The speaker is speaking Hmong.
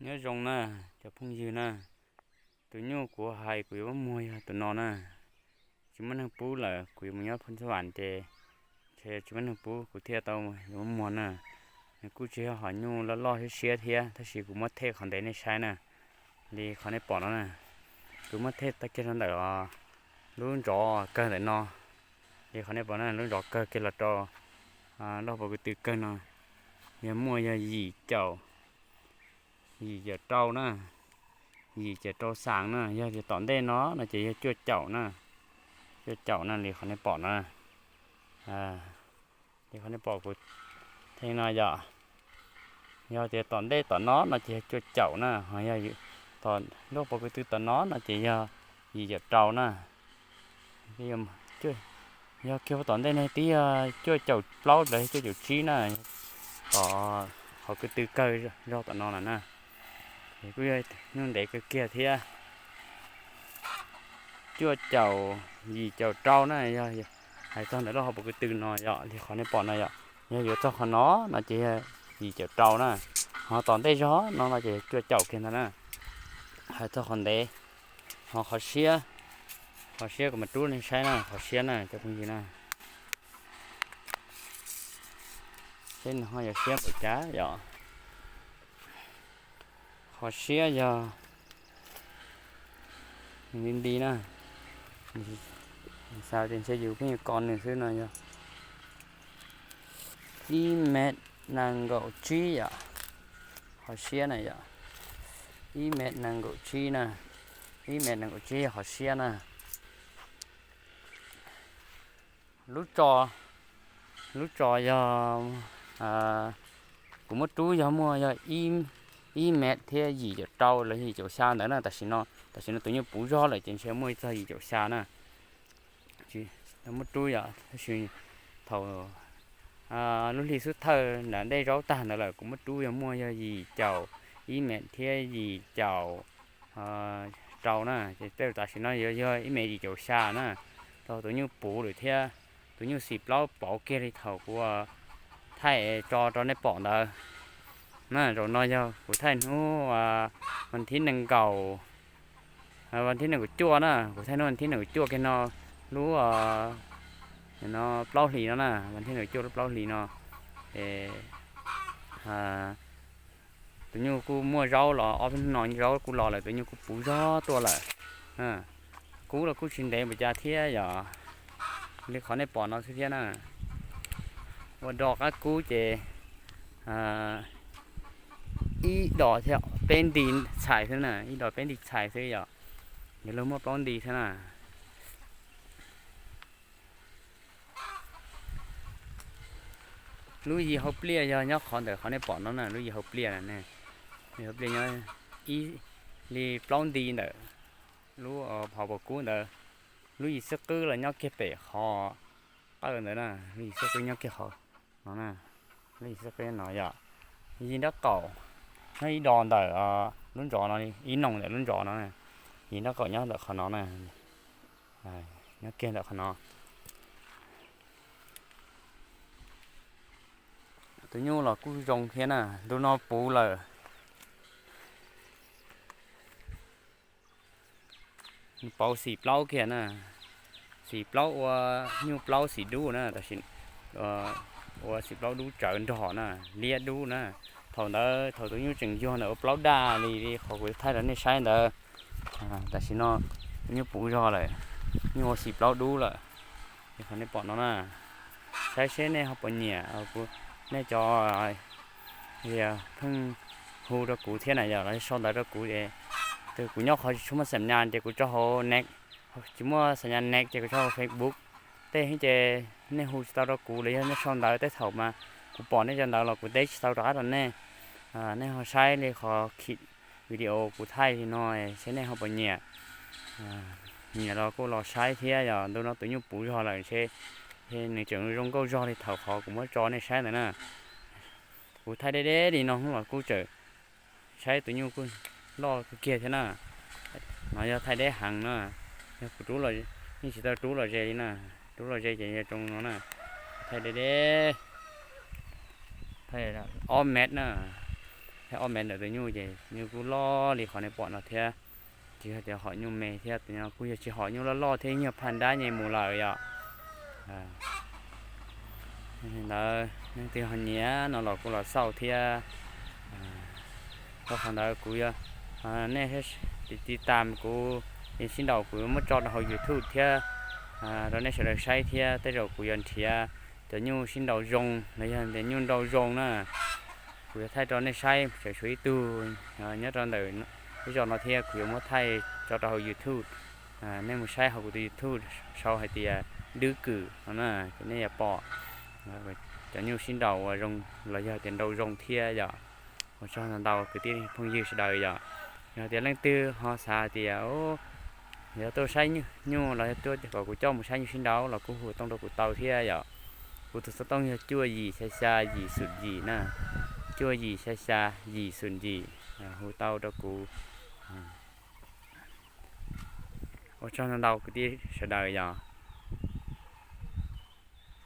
Nyob zoo na, cov phooj ywg na, tus nyuj kuv hais kuv yuav muab muag yog tus no na. Tsis muaj neeg pub lawm, kuv yuav mus nyob Phoo Xab Vam ces ntshe tsis muaj neeg pub kuv thiaj tau yuav muab muag na. Nws kuj tsis yog hom nyuj loj loj siab siab thiab, tab sis kuv muab thej qhov ntev nej saib na. Li qhov nej pom no na, kuv muab thej tag kiag rau ntawm lub ntsov kawg ntawm no. Li qhov nej pom na, lub ntsov kawg kiag los rau lub hauv paus ko tw kawg no, yog muaj yog yim caum, yim caum rau na, yim caum rau xas na. Yog tias tom ntej no no ces yog cuaj caum na, cuaj caum na, li qhov nej pom no. Li qhov nej pom kuv theej no yom, yog tias tom ntej tom no no ces yog cuaj caum na, ho yog lub hauv paus ko tw tom no no ces yog yim caum rau na. Yog kiag tom ntej no twb yog cuaj caum plaub los cuaj caum tsib na, tom hauv ko tw kawg zog tom no lawm na. Es kuj yog nyuj ntev kawg kiag thiab. Cuaj caum, yim caum rau na, yog hais txog ntawm lub hauv paus ko tw no yom, li qhov nej pom no yom. Yog yuav txog qhov no no ces yog yim caum rau na, ho tom ntej zog no no ces cuaj caum kiag ntag na. Hais txog qhov ntev, ho qhov siab, qhov siab kuv mam rub nej saib na, qhov siab na cov phooj ywg na. Seb nws ho yuav siab npaum cas yom. Qhov siab yog nws nti nti na, xav tias ntshe yus pheej yuav kov nws xwb no yog ib mev nees nkaum tsib yom. Qhov siab na yom, ib mev nees nkaum tsib na, ib mev nees nkaum tsib yog qhov siab na. Lub tso, lub tso yog, kuv muab rub yog muaj yog ib mev thiab yim caum rau los yim caum xya ntawd na. Tam sim no, tam sim no tus nyuj puv zog lawm ces ntshe muaj txog yim caum xya na. Muab rub yom, tab sis thaum lub hli xub thawj nram ntej zaub tag ntawd lawm kuv muab rub yog muaj yog yim caum ib mev thiab yim caum rau na. Ces tej tam sim no yuav yog ib mev yim caum xya na, rau tus nyuj puv lawm thiab. Tus nyuj xim plaub pauv kiag li thaum kuv thaij tso rau nej pom ntawd na. Zaum no yog kuv thaij hnub vas thib nees nkaum, vas thib nees nkaum cuaj na, kuv thaij hnub vas thib nees nkaum cuaj kiag no, lub no plaub hlis no na, vas thib nees nkaum cuaj lub plaub hlis no. Tus nyuj kuj muaj zaub los ob peb hnub no zaub kuj los lawm, tus nyuj kuj puv zog tuaj lawm. Kub los kuj tsis ntev npaum cas thiab yom, li qhov nej pom no xwb thiab na. Ua do qab kub ces ib dos thiab peb nti txhais xwb na, ib dos peb nti txhais xwb yom, yog luag muaj plaub nti xwb na. Lub yim hauv pliaj yog nyob qhov ntawm qhov nej pom no na, lub yim hauv pliaj na, lub yim hauv pliaj nyob ib li plaub nti ntawm lub hauv paus kub ntawd. Lub yim xwb qwb los nyob kiag pem qhov qawj ntawd na, lub yim xwb qwb nyob kiag qhov no na, lub yim xwb qwb no yom. Yim nraub qaum nyob ib dos ntawm lub ntsov no, ib noog ntawm lub ntsov no, yim nraub qaum nyob ntawm qhov no na, nyob kiag ntawm qhov no. Tus nyuj los kuj zoo thiab na, ntu no puv lawm. Pauv xim plaub kiag na, xim plaub ua nyuj plaub xim dub na, tam sim ua xim plaub dub tsawv nrog na, liab dub na. Thaum ntawd thaum tus nyuj tseem yuag ntawd ua plaub daj li li qhov kuv thaij rau nej saib ntawd. Tam sim no nyuj puv zog lawm, nyuj ua xim plaub dub lawm. Li qhov nej pom no na, saib seb nej ho puas nyiam, nej cov pheej hu rau kuv thiab na yom, los sau ntawv rau kuv es, kuv nyob qhov tsis muaj xam nyas ces kuv tso hauv next, tsis muaj xam nyas next ces kuv tso hauv Facebook. Tej ces nej hu tsis tau rau kuv los yog nej sau ntawv tej thaum mas kuv pom nej cov ntawv los kuv teb tsis tau rov qab rau nej. Nej ho saib li qhov video kuv thaij li no, seb nej ho puas nyiam. Nyiam los kuj los saib thiab, yog ntu no tus nyuj puv zog lawm ntshe nws tseem zoo nkauj zog li thaum qhov kuv muab tso nej saib ntawd na. Kuv thaij deb deb li no hnub los kuj tseem saib tus nyuj kuj loj kawg kiag thiab na. No yog thaij deb heev na, yog kuv rub los, yeej tsis tau rub los ze li na, rub los ze ces yog zoo no na. Thaij deb deb, thaij ob mev na, ob mev ntawm tus nyuj ces nyuj kuj loj li qhov nej pom no thiab. Tsis yog tias hom nyuj me thiab, kuj yog tsis hom nyuj loj loj thiab, yog phaj dab nyem mus lawm yom. Ntawd leej twg ho nyiam no los kuj los xauj thiab. Rau qhov ntawd kuv yuav, nej tiv tas kuv sib nraus kuv yuav muab tso rau hauv YouTube thiab rau nej sawv daws saib thiab. Tej zaum kuv yuav nrhiav cov nyuj sib nraus zoo los yog tias nyuj nraus zoo na, kuv yuav thaij rau nej saib, tseem tshuav ib tug nyob rau ntawm ib zos no thiab, kuv yuav muab thaij tso rau hauv YouTube. Nej mus saib hauv kuv tus YouTube sau hais tias Dwb Kwm no na, ces nej yuav pom cov nyuj sib nraus uas zoo los yog tias nraus zoo thiab yom. Ua tsaug ntau ntau kwv tij phooj ywg sawv daws yom. Yog tias leej twg ho xav hais tias yog tuaj saib nyuj los yog tuaj kom kuv coj mus saib nyuj sib nraus los kuj hu tooj rau kuv tau thiab yom. Kuv tus xov tooj yog cuaj yim xya xya yim xoom yim na, cuaj yim xya xya yim xoom yim, hu tau rau kuv. Ua tsaug ntau ntau kwv tij sawv daws yom.